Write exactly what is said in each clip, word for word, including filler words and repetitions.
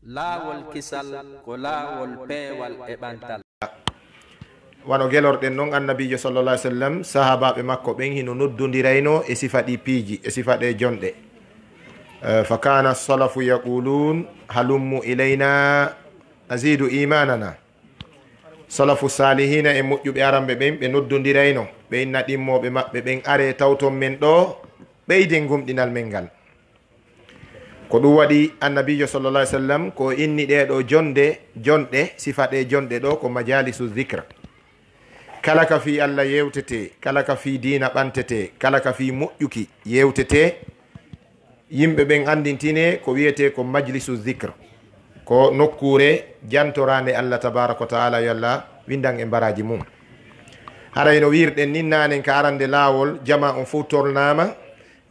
Laawol kisal ko laawol peewal e ɓantal. Wano gelorɗen non, Annabiijo sallallahu alaihi wasallam, sahaabaaɓe makko ɓen hino noddondirayno e sifa ɗi piiji, e sifa ɗe jonɗe. Eh, "Fa kana salafu yaqulun, halummu ilayna nazidu imanana." Salafu salihina e moƴƴuɓe aranɓe ɓen, ɓe noddondirayno, ɓe inna ɗimmooɓe maɓɓe ɓen, "Aree tawton men ɗoo, ɓeyden gomɗinal men ngal." Ko ɗum waɗi Annabiijo sallallahu alaihi wasallam ko inni ɗee ɗoo jonde, jonɗe, sifa ɗee jonɗe ɗoo ko majalisu zikr. Kala ka fii Allah yewtetee, kala ka fii diina ɓantetee, kala ka fii moƴƴuki yewtetee, yimɓe ɓen anndintinee ko wiyetee ko majlisu zikr. Ko nokkuure jantoraande Allah tabaaraka wa taala, yo Allah winndan e mbaraaji mum. Haray no wiirɗen nin naanen ka arande laawol, jamaa on fow tolnaama.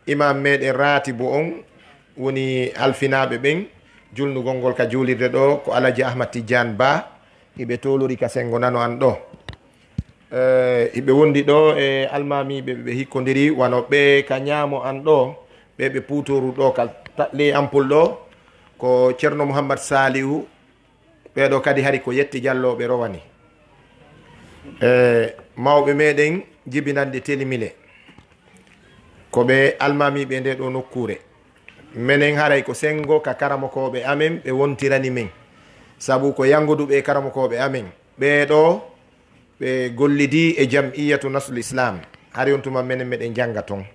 Imaam meɗen raatibu on woni halfinaaɓe ɓen, julnugol ngol ka juulirde ɗoo, ko Alaji Ahmad Tijjaan Ba, hiɓe toolori ka senngo nano an ɗoo. Eh, hiɓe wondi ɗoo e almaamiiɓe ɓe hikkondiri, wano ɓe ka ñaamo an ɗoo, ɓe ɓe puutooru ɗoo ka ta-, ley ampol ɗoo, ko Ceerno Muhammad Saalihu, ɓee ɗoo kadi hari ko Yetti Jallo ɓe rowani. E mawɓe meɗen jibinanɗe Telimile, ko ɓe almaamiiɓe ndee ɗoo nokkuure. Menen haray ko senngo ka karamokooɓe amen ɓe wontirani men, sabu ko yanngoduɓe e karamokooɓe amen. Ɓee ɗoo ɓe gollidii e Jam'iyatu Nasrul Islam, hari on tuma menen meɗen jannga ton.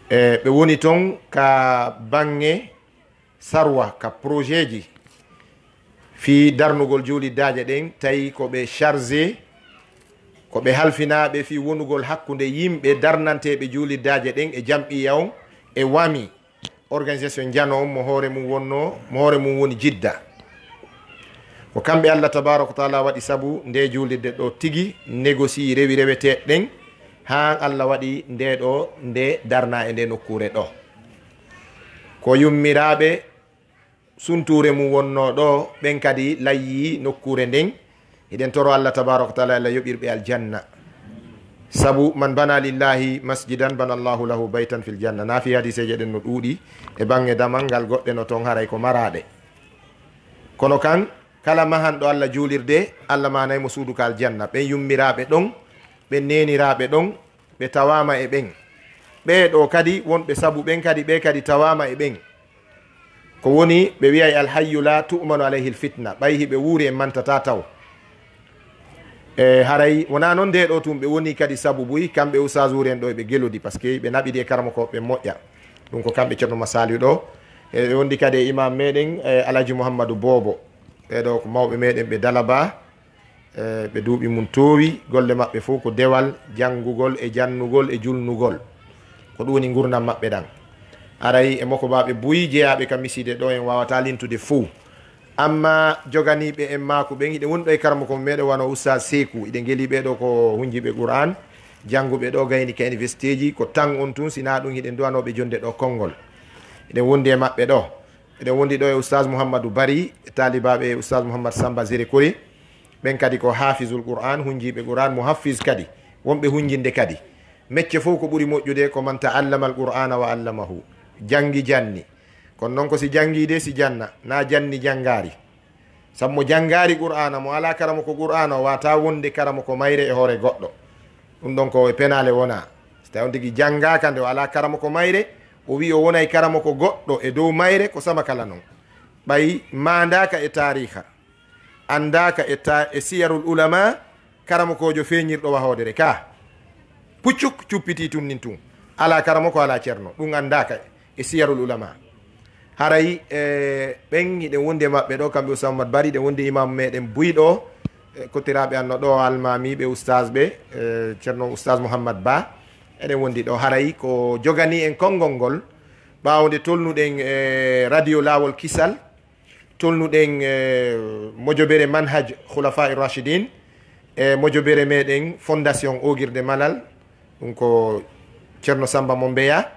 E ɓe woni ton ka baŋŋe sarwa ka projetji fii darnugol juuliddaaje ɗen, tawi ko ɓe chargé, ko ɓe halfinaaɓe fii wonugol hakkunde yimɓe darnanteeɓe juuliddaaje ɗen e jam'iyya on e wami organisation jano on mo hoore mum wonnoo, mo hoore mum woni Jidda. Ko kamɓe Allah tabaaraka wa taala waɗi sabu nde juulirde ɗoo tigi négocier rewi reweteeɗe ɗen, haa Allah waɗi nde ɗoo, nde darnaa e nde nokkuure ɗoo. Ko yummiraaɓe suntuure mum wonnoo ɗoo, ɓen kadi layyii nokkuure nden. Hiɗen toro Allah tabaaraka wa taala, Allah yoɓir ɓe aljanna. Sabu, "Man bana lillahi masjidan bana Allahu lahu baytan fil janna." Na fii hadiiseeje ɗen no ɗuuɗi e baŋŋe damal ngal, goɗɗe no ton haray ko maraaɗe. Kono kan, kala mahanɗo Allah juulirde, Allah mahanay mo suudu ka aljanna. Ɓen yummiraaɓe ɗon, ɓen neeniraaɓe ɗon, ɓe tawaama e ɓen. Ɓee ɗoo kadi, wonɓe sabu ɓen kadi, ɓee kadi tawaama e ɓen. Ko woni, ɓe wi'ay, "Al hayyu la tu'manu alayhi al fitna." Ɓay hiɓe wuuri, en mantataa taw. E haray wonaa non nde ɗoo tun ɓe woni kadi sabu buy, kamɓe ustaazuuren ɗoo ɓe gelodi, parce que ɓe naɓidi e karamokooɓe moƴƴa. Ɗum ko kamɓe Ceerno Masaliw ɗoo. E ɓe wondi kadi e imaam meɗen, e Alaji Muhammadu Boobo. Ɓee ɗoo ko mawɓe meɗen ɓe Dalaba. E ɓe duuɓi mum toowi, golle maɓɓe fof ko dewal, janngugol e jannugol e julnugol. Ko ɗum woni ngurndan maɓɓe ɗan. Aray e mokobaaɓe buy jeyaaɓe ka misiide ɗoo, en waawataa lintude fof. Amma joganiiɓe en maaku ɓen, hiɗen wondi ɗoo e karamoko meɗen wano Ustaz Seeku, hiɗen ngeli ɓee ɗoo ko hunjiiɓe Qur'an, jannguɓe ɗoo gayni ka universitéji, ko tan on tun, si naa ɗum hiɗen duwanooɓe jonde ɗoo konngol. Hiɗen wondi e maɓɓe ɗoo. Hiɗen wondi ɗoo e Ustaz Muhammadu Bari, e taalibaaɓe Ustaz Muhammad Samba Zerekori. Ɓen kadi ko haafizul Qur'an, hunjiiɓe Qur'an, muhaffiz kadi, wonɓe hunjinde kadi. Mecce fof ko ɓuri moƴƴude ko man ta'allama al-Qur'ana wa allamahu. Janngi janni. Kono noon ko si janngi de, si janna, na janni janngaari. Sabu mo janngaari Qur'aana, mo alaa karamoko Qur'aana, o waawataa wonde karamoko mayre e hoore goɗɗo. Ɗum ɗon ko e penaale wonaa. Si tawii on tigi janngaaka nde o alaa karamoko mayre, o wi'i o wonay karamoko goɗɗo e dow mayre, ko sama kala non. Ɓay maandaaka e taariika, anndaaka e ta-, e siyarul ulama, karamokoojo feeñirɗo wahoodere ka, puccuk cuppitii tun nin tun. Alaa karamoko, alaa ceerno. Ɗum anndaaka e siyarul ulama. Haray, e, ɓen hiɗen wondi e maɓɓe ɗoo, kamɓe Ustaz Muhammad Bari, hiɗen wondi e imaamu meɗen buy ɗoo, e, kottiraaɓe an no ɗoo, almaamiiɓe, ustaz ɓe, e, ceerno Ustaz Muhammad Ba, eɗen wondi ɗoo. Haray ko joganii en konngol ngol, ɓaawo nde tolnuɗen e radio Laawol Kisal, tolnuɗen e mojobere Manhaj Khulafa Rashidin, e mojobere meɗen Fondation Oogirde Malal, ɗum ko Ceerno Samba Mombeya.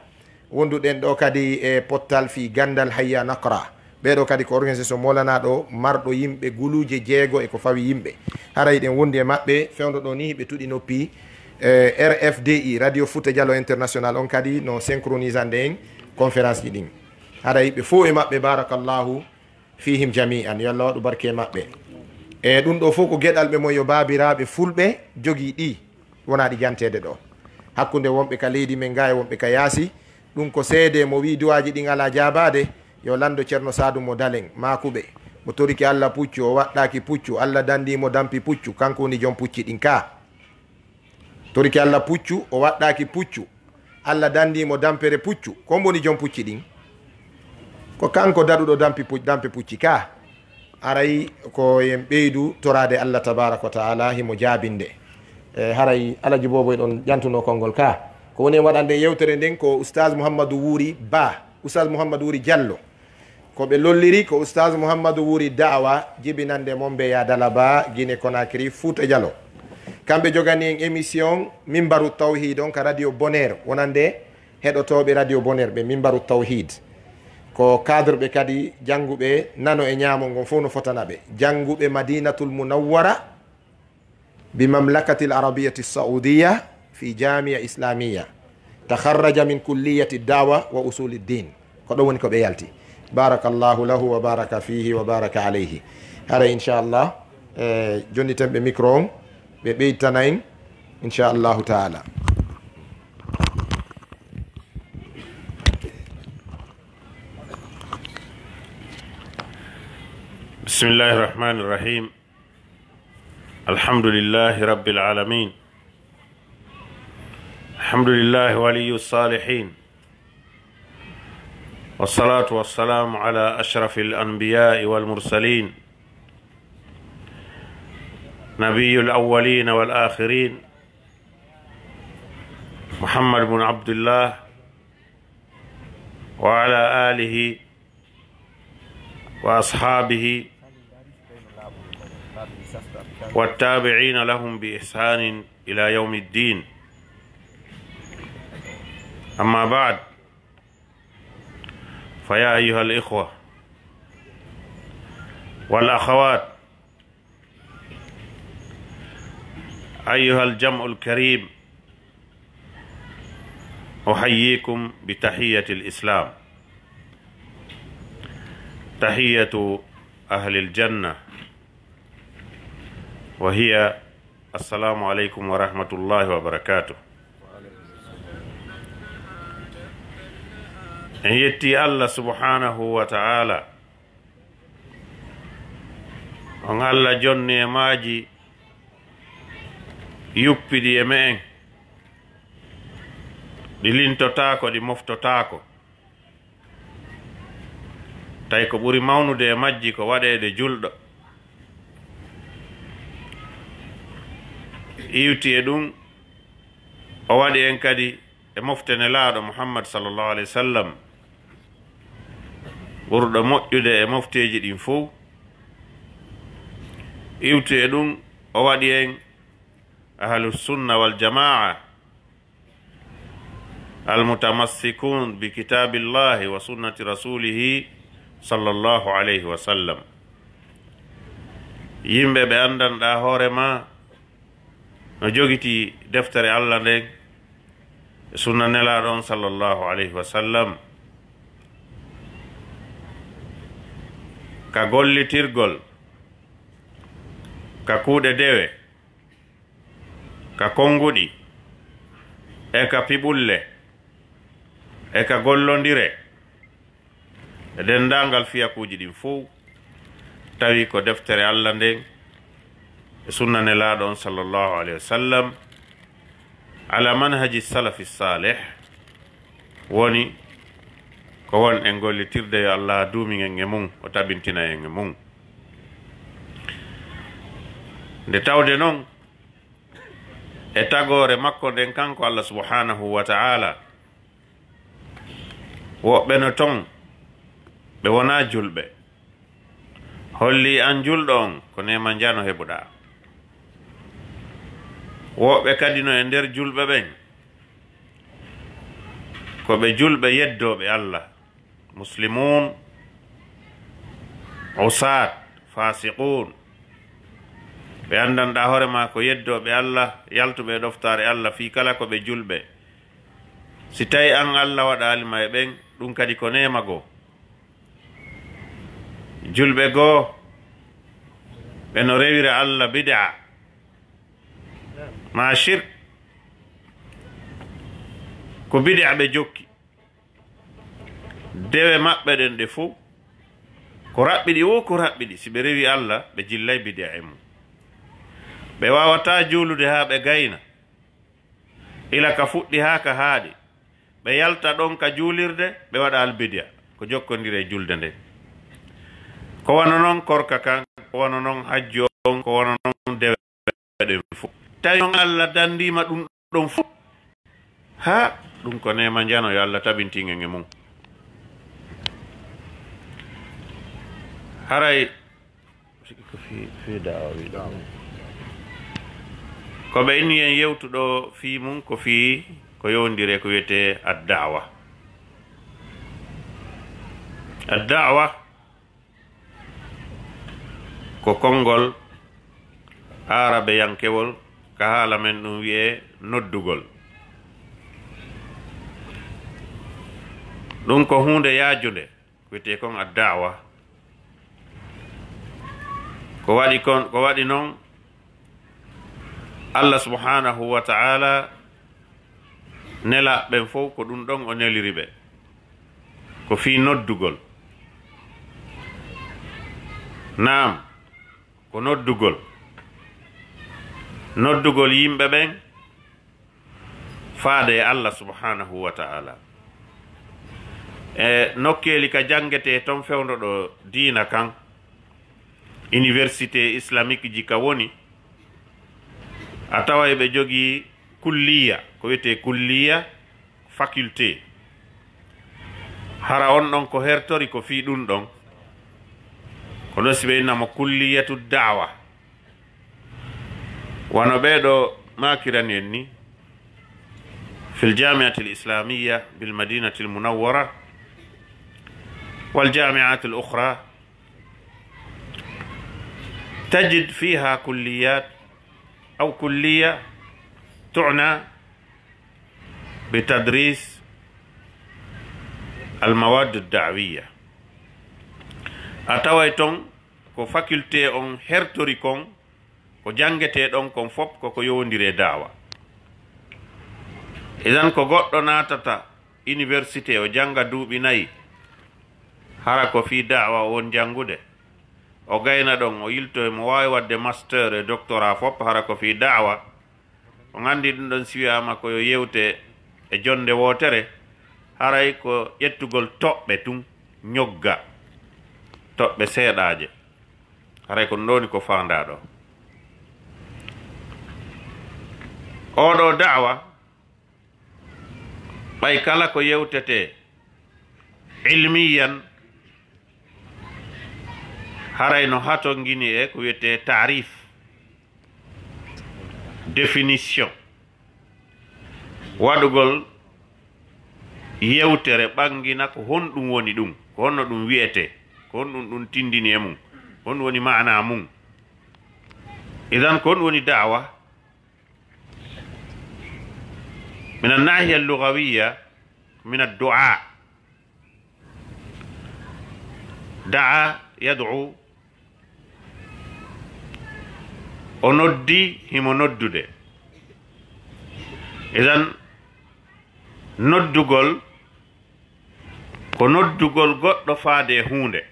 Wonduɗen ɗoo kadi e pottal fii ganndal Hayya Naqra. Ɓee ɗoo kadi ko organisation moolanaaɗo marɗo yimɓe guluuje jeego e ko fawi yimɓe. Haray hiɗen wondi e maɓɓe, fewndo ɗoo nii hiɓe tuɗi noppi, e, R F D I, Radio Fouta Djallon International, on kadi no synchronisande en conférence ji ɗin. Haray ɓe fow e maɓɓe, barakallahu, Fihim jami'an, yo Allah waɗu barke e maɓɓe. E ɗum ɗo fof ko geɗalɓe mon, yo baabiraaɓe fulɓe jogii ɗi, wonaa ɗi janteede ɗo. Hakkunde wonɓe ka leydi men ngaa e wonɓe ka yaasi, ɗum ko seede mo wii duwaaji ɗin alaa jaabaade, yo lanndo Ceerno Saadu mo Dalen, Maakuɓe. Mo torike Allah puccu, o waɗɗaaki puccu, Allah danndii mo dampi puccu, kanko woni jom pucci ɗin kaa. Torike Allah puccu, o waɗɗaaki puccu. Allah danndii mo dampere puccu. Ko mbo woni jom pucci ɗin? Ko kanko daɗuɗo dampi puc-, dampe pucci ka. Aray ko en ɓeydu toraade Allah tabaaraka wa taala himo jaabinde. E, haray Alaji Boobo e ɗon ƴantuno konngol ka. Ko woni en waɗande yewtere nden ko Oustaz Mouhamadou Wuri Ba, Oustaz Mouhamadou Wuri Diallo. Ko ɓe lolliri ko Oustaz Mouhamadou Wuri Da'awa, jibinande mon Mbeya Dalaba, Guinée Conakry, Fouta Djalo. Kamɓe jogani en émission Mimbaru Tawhid on ka Radio Bonheur, wonande heɗotooɓe Radio Bonheur ɓe Mimbaru Tawhid. Ko cadre ɓe kadi jannguɓe nano e ñaamo ngon fof no fotana ɓe. Jannguɓe Madinatul Munawwara, بمملكة العربية السعودية في جامعة إسلامية، تخرج من كلية الدعوة وأصول الدين. Ko ɗon woni ko ɓe yalti. بارك الله له وبارك فيه وبارك عليه. Hara inchallah, e, jonniten ɓe micro on, ɓe ɓeytana en, inchallahu taala. بسم الله الرحمن الرحيم. الحمد لله رب العالمين. الحمد لله ولي الصالحين. والصلاة والسلام على أشرف الأنبياء والمرسلين. نبي الأولين والآخرين. محمد بن عبد الله وعلى آله وأصحابه والتابعين لهم بإحسان إلى يوم الدين. أما بعد، فيا أيها الإخوة والأخوات، أيها الجمع الكريم، أحييكم بتحية الإسلام، تحية أهل الجنة، وهي السلام عليكم ورحمة الله وبركاته. En yetti Allah subhanahu wa ta'ala, on Allah jonne e maaji yuppiɗi e me'en, ɗi lintotaako, ɗi moftotaako. Tawi ko ɓuri mawnude e majji ko waɗeede julɗo. Iwti e ɗum, o waɗi en kadi e mofte Nelaaɗo Muhammad sallallahu alaihi wasallam, ɓurɗo moƴƴude e mofteeji ɗin fow. Iwti e ɗum, o waɗi en ahlu sunna wal jamaa, al mutamassikun bi kitabillahi wa sunnati rasulihi sallallahu alayhi wa sallam. Yimɓe ɓe anndanɗaa hoore ma no jogiti deftere Allah nden e sunna Nelaaɗo on sallallahu alayhi wa sallam, ka gollitirgol, ka kuuɗe dewe, ka konnguɗi, e ka piɓulle, e ka gollondire, e denndaangal fiyakuuji ɗin fow, tawi ko deftere Allah nden e sunna Nelaaɗo on sallallahu alayhi wa sallam, ala manhaji salafi salih, woni ko wonɗen gollitirde, yo Allah duuminen e mum, o tabintina en e mum. Nde tawde non, e tagoore makko nden kanko Allah subhanahu wa ta'ala, woɓɓe no ton, ɓe wonaa julɓe. Holli an julɗo on ko neema njano heɓuɗaa. Woɓɓe kadi no e nder julɓe ɓen, ko ɓe julɓe yeddooɓe Allah, muslimun, usaat, fasiqun. Ɓe anndanɗaa hoore maa ko yeddooɓe Allah, yaltuɓe e ɗoftaare Allah fii kala ko ɓe julɓe. Si tawi an Allah waɗaali ma e ɓen, ɗum kadi ko neema goo. Julɓe goo, ɓe no rewira Alla bid'a, maa shirk, ko bid'a ɓe jokki. Dewe maɓɓe ɗen ɗe fow, ko raɓɓiɗi woo ko raɓɓiɗi, si ɓe rewi Alla, ɓe jillay bid'a e mum. Ɓe waawataa juulude haa ɓe gayna, ila ka fuɗɗi haa ka haaɗi. Ɓe yalta ɗon ka juulirde, ɓe waɗa albidi'a, ko jokkondiri e julde nden. Ko wano non korka kan, ko wano non hajju on, ko wano non dewe ɗen fow. Tawi on Alla dandiima ɗum ɗon fow. Haa, ɗum ko neema njano, yo Alla tabintin en e mum. Haray ko fii, fii da'wa wi'uɗo. Ko ɓe inni en yewtuɗo fii mum, ko fii ko yowndire ko wiyetee ad-da'wa. Ad-da'wa ko konngol aarabeyankewol, ka haala men ɗum wi'ee noddugol. Ɗum ko huunde yaajunde, ko wiyetee kon ad-da'wa. Ko waɗi kon, ko waɗi non, Alla subhanahu wa ta'ala nelaaɓe ɓen fow ko ɗum ɗon o neliri ɓe. Ko fii noddugol. Naam, ko noddugol. Noddugol yimɓe ɓen faade e Alla subhanahu wa ta'ala. E nokkeeli ka janngetee ton fewndo ɗo diina kan, université islamique ji ka woni, a taway ɓe jogii kulliya, ko wiyetee kulliya, faculté. Hara on ɗon ko hertori ko fii ɗum ɗon. Ko ɗon si ɓe inna mo kulliyatu da'wa. Wano ɓee ɗo maakirani en ni, في الجامعة الإسلامية بالمدينة المنورة والجامعات الأخرى، تجد فيها كليات أو كلية تعنى بتدريس المواد الدعوية. A taway ton ko faculté on hertori kon, ko janngetee ɗon kon fow ko ko yowondiri e da'wa. Idan ko goɗɗo naatata université, o jannga duuɓi nayi, hara ko fii da'wa o woni janngude, o gayna ɗon, o yiltoy, mo waawi waɗde master e doctorat fow, hara ko fii da'wa. On anndi ɗum ɗon, si wi'aama ko yo yewte e jonnde wootere, haray ko ƴettugol toɓɓe tun, ñogga toɓɓe seeɗaaje. Haray ko ɗum ɗoo woni ko faandaa ɗoo. Oo ɗoo da'wa, ɓay kala ko yewtetee ilmiyan, haray no hatongini e ko wiyetee taarif, définition, waɗugol yewtere ɓangina ko honɗum woni ɗum, ko honno ɗum wi'etee, ko honɗum ɗum tindini e mum, honɗum woni maanaa mum. Idan, ko honɗum woni da'wa? من الناحية اللغوية، من الدعاء. دعا يدعو. O noddi, himo noddude. Idan, noddugol ko noddugol goɗɗo faade e huunde.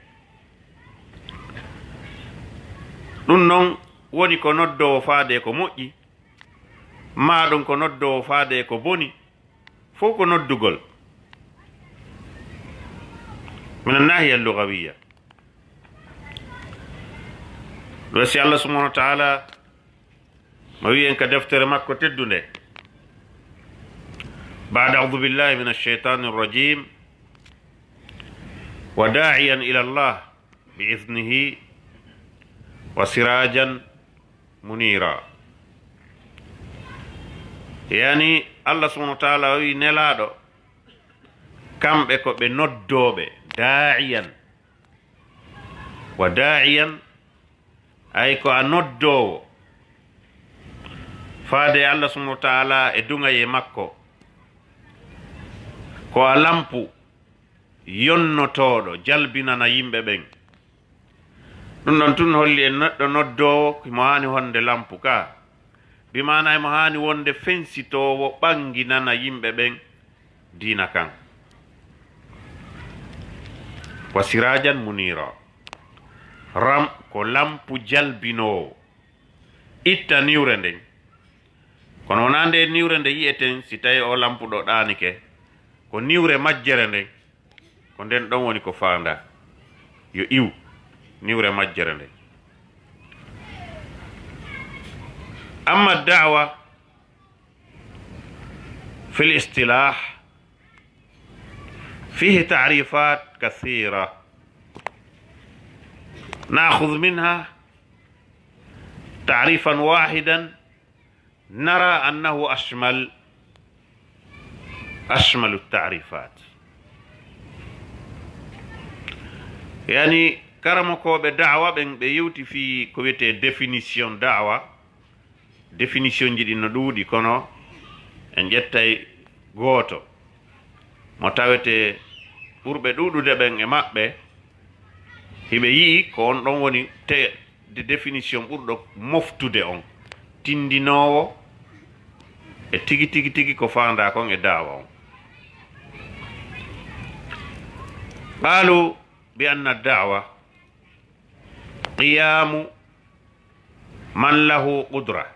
Ɗum non woni ko noddoowo faade e ko moƴƴi, maa ɗum ko noddoowo faade e ko boni, fow ko noddugol. من الناحية اللغوية. Ɗum si Allah subhanahu wa ta'ala no wi'i en ka deftere makko teddunde, بعد أعوذ بالله من الشيطان الرجيم، وداعيا إلى الله بإذنه وسراجا منيرا. Yani, Allah subhanahu wa ta'ala o wi'i Nelaaɗo, kamɓe ko ɓe noddooɓe, daa'iyan, wa daa'iyan, ay ko a noddoowo faade e Allah subhanahu wa ta'ala e duŋayee makko, ko a lampu yonnotooɗo jalbinana yimɓe ɓen. Ɗum ɗon tun holli en neɗɗo noddoowo himo haani wonde lampu ka, bi maana himo haani wonde fensitoowo ɓanginana yimɓe ɓen diina kan. Wa sirajan munira, ram ko lampu jalbinoowo, itta niwre nden. Kono wonaa nde niwre nde yi'eten, si tawi o lampu ɗo ɗaanike, ko niwre majjere nden, ko nden ɗon woni ko faandaa. Yo iw niwre majjere nden. Amma da'wa fil istilah, fihi ta'rifat kathira. Na'khudh minha ta'rifan wahidan nara annahu ashmal, ashmalu ta'rifat. Yani, karamokooɓe da'wa ɓen, ɓe yewti fii ko wiyetee définition da'wa. Définition ji ɗin no ɗuuɗi, kono en ƴettay gooto mo tawetee ɓurɓe ɗuuɗude ɓen e maɓɓe, hiɓe yi'i ko on ɗon woni te-, de définition ɓurɗo moftude on, tindinoowo e tigi, tigi, tigi ko faandaa kon e da'wa on. Qaalu bi anna da'wa qiyaamu man lahu qudra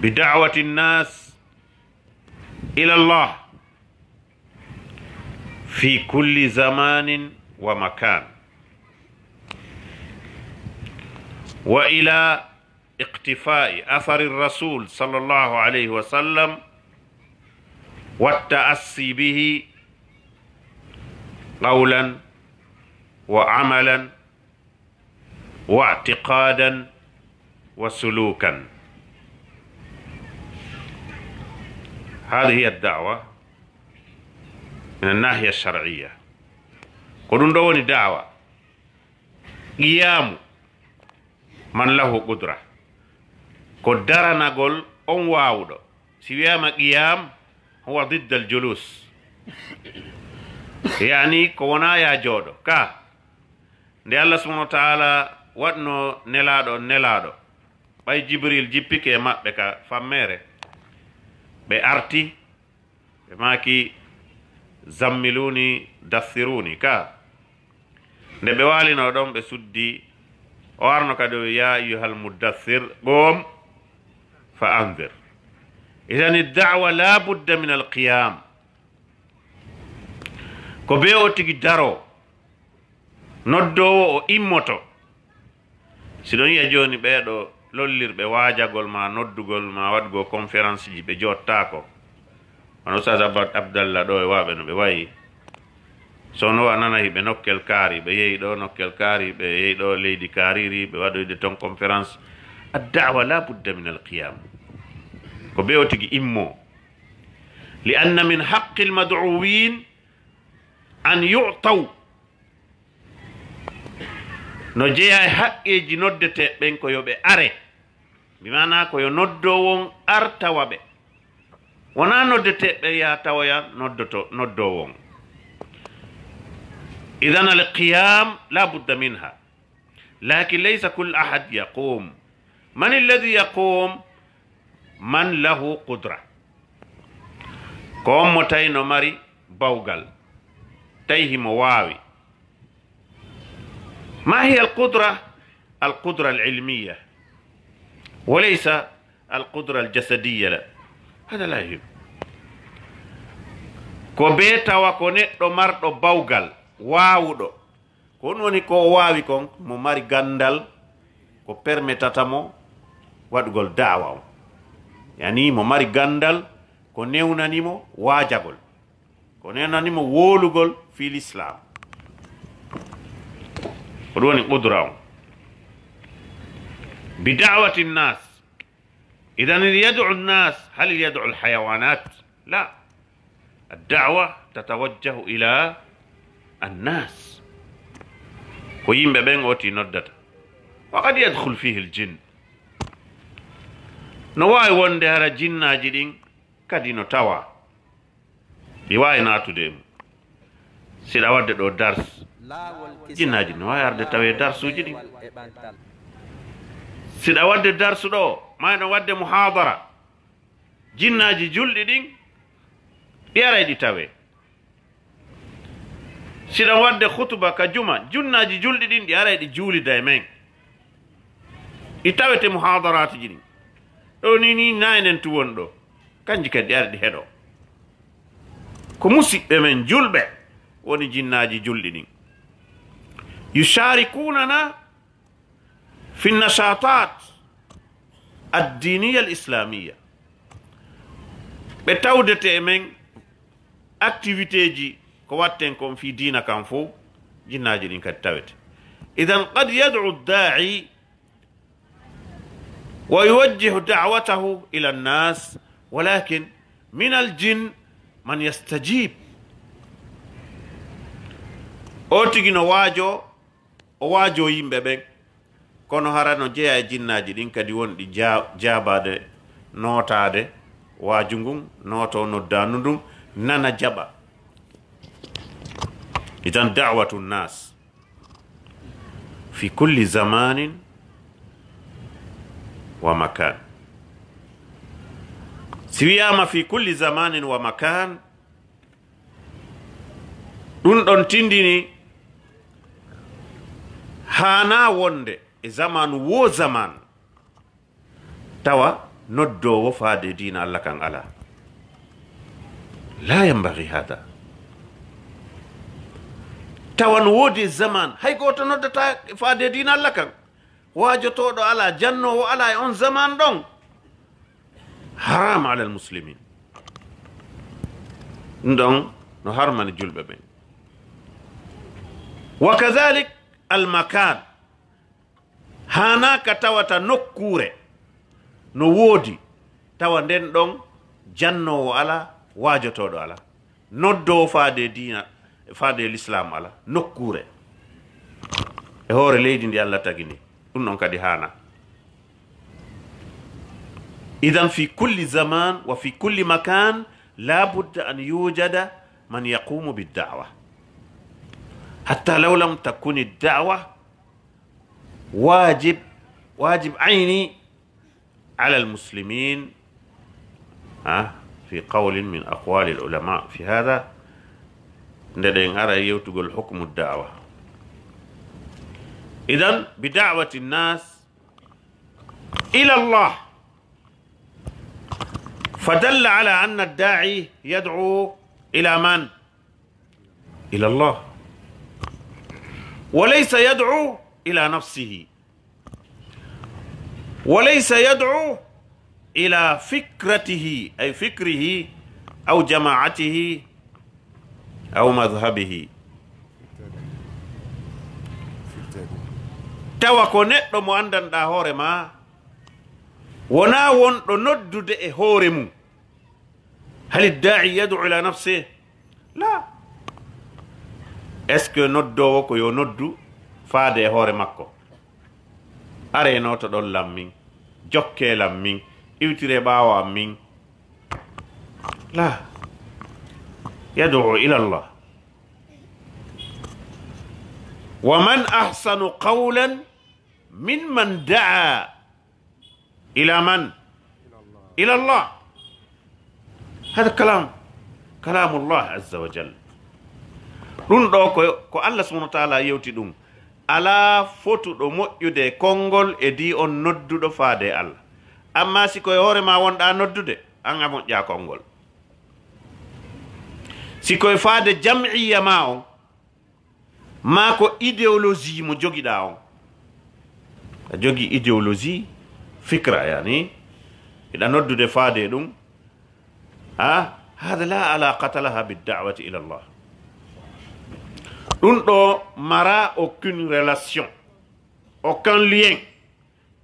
bi da'wati nnas ila Allah fi kulli zamanin wa makan, wa ila iqtifai athari rasul sallallahu alayhi wa sallam wa ta'assi bihi qawlan wa amalan wa i'tiqadan wa sulukan. Hadhihi ad-da'wa min an-nahiya ash-shar'iyya. Ko ɗum ɗo woni da'wa. Qiyamu man lahu qudra, ko daranagol on waawuɗo. Si wiyaama qiyam, huwa diddal julus, yani ko wonaa yaa jooɗo ka. Nde Allah subhanahu wa ta'ala waɗno nelaaɗo on nelaaɗo, ɓay Jibril jippike e maɓɓe ka fammeere, ɓe arti, ɓe maaki, "Zammiluni, daththiruni," ka. Nde ɓe waalinoo ɗon, ɓe suddi, o arno kadi o wi'i, "Ya ayyuhal muddaththir, qum fa anzir." Idan, da'wa la budda min al qiyam. Ko bee o tigi daroo, noddoowo o immoto. Si ɗon yi'a jooni ɓee ɗo lollirɓe waajagol maa noddugol maa waɗugol conférence ji, ɓe jooɗtaako. Wano Oustaz Abba-, Abdallah ɗo e waaɓe no ɓe wayi. So no a nana hiɓe nokkel kaari, ɓe yehi ɗo nokkel kaari, ɓe yehi ɗo leydi kaariri, ɓe waɗoyde ton conférence. Ad-da'wa la budda min al-qiyam. Ko bee o tigi immoo. Li anna min haqqil mad'uwin an yu'taw. No jeyaa e haqqeeji noddeteeɓe ɓen ko yo ɓe are. Bi maanaa ko yo noddoowo on ar tawa ɓe. Wonaa noddeteeɓe ɓen yaha tawoya noddoto-, noddoowo on. Idan al qiyam la budda minha. Lakin laysa kullu ahad yaqum. Man alladhi yaqum? Man lahu qudra. Ko on mo tawi no mari bawgal, tawi himo waawi. Ma hiya al qudra? Al qudra al ilmiya, wa laysa al qudra al jasadiya, la. Hada la yuhim. Ko bee tawa ko neɗɗo marɗo bawgal, waawuɗo. Ko ɗum woni ko o waawi kon, mo mari ganndal, ko permetata mo waɗugol da'wa on. Yani mo mari ganndal, ko newnani mo waajagol, ko newnani mo wowlugol fii Lislaam. Ko ɗum woni qudra on. Bi da'wati nnas. Idan yad'u nnas, hal yad'u al hayawanat? La. Ad-da'wa tatawajjahu ila an-nas. Ko yimɓe ɓen o tigi noddata. Wa qad yadkhul fihi al-jinn. No waawi wonde hara jinnaaji ɗin kadi no tawa. Ɗi waawi naatude e mum. Siɗa waɗde ɗo dars. Jinnaaji no waawi arde tawe darsuuji ɗin. Siɗa waɗde darsu ɗo, maa hiɗon waɗde muhaadara, jinnaaji julɗi ɗin, ɗi aray ɗi tawe. Siɗon waɗde khutuba ka juma, jinnaaji julɗi ɗin, ɗi aray ɗi juulida e men. Ɗi tawete muhaadaraatuuji ɗin. Ɗo ni, ni, na enen tun woni ɗo. Kanji kadi ɗi aray ɗi heɗo. Ko musiɓɓe men julɓe woni jinnaaji julɗi ɗin. Yusharikuna fi nashatat ad-diniya al-islamiyya. Ɓe tawdete e men activité ji ko watten kon fii diina kan fow, jinnaaji ɗin kadi tawete. Idan qad yad'u ad-da'i wa yuwajjihu da'watahu ila an-nas, walakin min al-jinn man yastajib. O tigi no waajo, o waajo yimɓe ɓen, kono hara no jeyaa e jinnaaji ɗin kadi wonɗi jaa-, jaabaade, nootaade waaju ngun, nooto noddaandu ndun, nana jaɓa. Idan da'watu an-nas fi kulli zamanin wa makan. Si wiyaama fi kulli zamanin wa makan, ɗun ɗon tindini haanaa wonde e zamaanu woo zamaanu tawa noddoowo faade diina Alla kan alaa. La yanbaghi hada. Tawa no woodi e zamaan, hay gooto noddataa faade diina Alla kan. Waajotooɗo alaa, jannoowo alaa e on zamaan ɗon. Haram ala al muslimin. Ɗun ɗon no harmani julɓe ɓen. Wa kadhalik al makan. Haanaa ka tawata nokkuure no woodi, tawa nden ɗon jannoowo alaa, waajotooɗo alaa, noddoowo faade diina, faade lislaam alaa, nokkuure e hoore leydi ndi Alla tagi ndi, ɗun ɗon kadi haanaa. Idan fi kulli zaman wa fi kulli makan la budda an yujada man yaqumu bid da'wa. Hatta law lam takuni da'wa واجب، واجب عيني على المسلمين، ها، في قول من أقوال العلماء في هذا، nde ɗen ara e yewtugol hukmu da'wa. إذن بدعوة الناس إلى الله، فدل على أن الداعي يدعو إلى من؟ إلى الله، وليس يدعو إلى نفسه، وليس يدعو إلى فكرته، أي فكره أو جماعته أو مذهبه. Tawa ko neɗɗo mo anndanɗaa hoore maa, wonaa wonɗo noddude e hoore mum. هل الداعي يدعو إلى نفسه؟ لا. Est-ce que noddoowo ko yo noddu faade e hoore makko? Aree nootoɗon lan min, jokkee lan min, iwtiree ɓaawo an min. لا. يدعو إلى الله. ومن أحسن قولا ممن دعا إلى من؟ إلى الله. هذا كلام، كلام الله عز وجل. Ɗun ɗoo ko, ko Allah subhanahu wa ta'ala yewti ɗun. Alaa fotuɗo moƴƴude e konngol e dii on nodduɗo faade e Allah. Ammaa si ko e hoore maa wonɗaa noddude, an a moƴƴaa konngol. Si ko e faade jam'iyya maa on, maa ko idéologie mo jogiɗaa on. A jogii idéologie, fikra, yani, hiɗa noddude faade e ɗun. Ha? Hada la alaqata laha bid da'wati ila Allah. Ɗun ɗoo maraa aucune relation, aucun lien,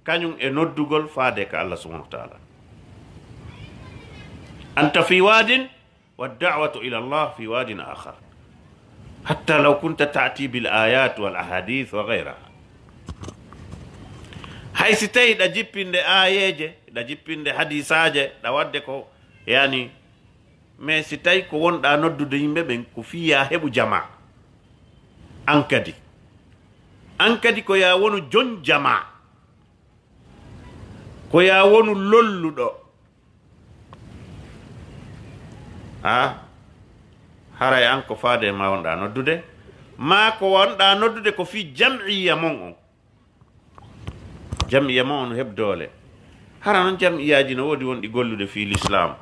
kañun e noddugol faade ka Allah subhanahu wa ta'ala. أنت في واد والدعوة إلى الله في واد آخر. حتى لو كنت تأتي بالآيات والأحاديث وغيرها. Hay si tawi hiɗa jippinde aayeeje, hiɗa jippinde hadiisaaje, hiɗa waɗde ko, yani, mais si tawi ko wonɗaa noddude yimɓe ɓen ko fii yo a heɓu jamaa, An kadi. An kadi ko yaa wonu jon jamaa. Ko yaa wonu lolluɗo. Ha? Haray an ko faade ma wonɗaa noddude? Maa ko wonɗaa noddude ko fii jam'iyya mon on? Jam'iyya mon on heɓ doole. Hara non jam'iyyaaji no woodi wonɗi gollude fii Lislaam.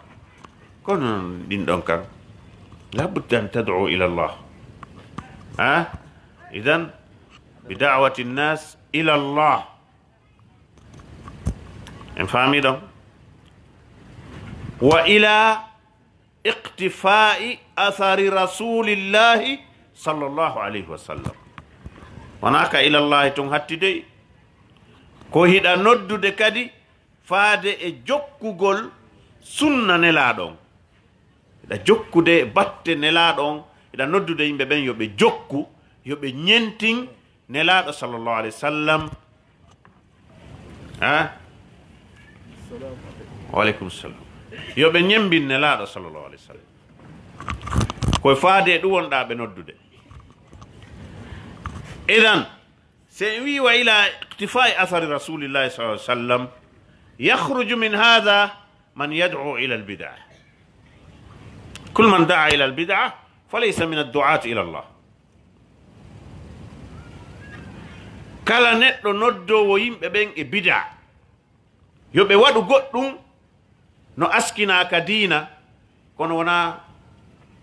Kono non ɗin ɗon kan, la budda an tad'u ila Allah. Ha? Idan, bi da'wati nnas ila Allah. En faami ɗon? Wa ila iqtifaa'i athari rasulillahi sallallahu alayhi wa sallam. Wonaa ka ilallahi tun hattidoyi. Ko hiɗa noddude kadi faade e jokkugol sunna Nelaaɗo on. Hiɗa jokkude batte Nelaaɗo on, hiɗa noddude yimɓe ɓen yo ɓe jokku, yo ɓe ñentin Nelaaɗo sallallahu alayhi wa sallam. Ha? Wa aleykum salam. Yo ɓe ñembin Nelaaɗo sallallahu alayhi wa sallam. Ko e faade e ɗum wonɗaa ɓe noddude. Idan, so en wii wa ila iqtifaa'i athari rasulillahi sallallahu alayhi wa sallam, yakhruju min hadha man yad'u ila al-bid'ah. Kullu man da'a ila al-bid'ah falaysa min ad-du'ati ila Allah. Kala neɗɗo noddoowo yimɓe ɓen e bidaa, yo ɓe waɗu goɗɗum no askinaa ka diina, kono wonaa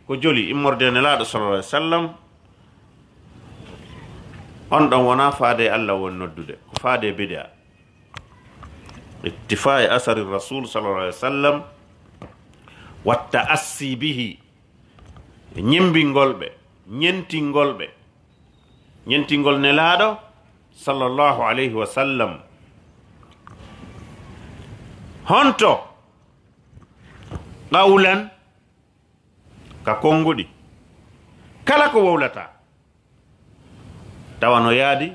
ko joli immorde e Nelaaɗo sallallahu alaihi wasallam, on ɗon wonaa faade e Allah woni noddude, ko faade e bidaa. Ittifaa'i asari Rasul sallallahu alaihi wasallam wa ta'assi bihi. E ñembingol ɓe, ñentingol ɓe, ñentingol Nelaaɗo sallallahu alayhi wa sallam. Honto? Qawlan, ka konnguɗi, kala ko wowlata, tawa no yaadi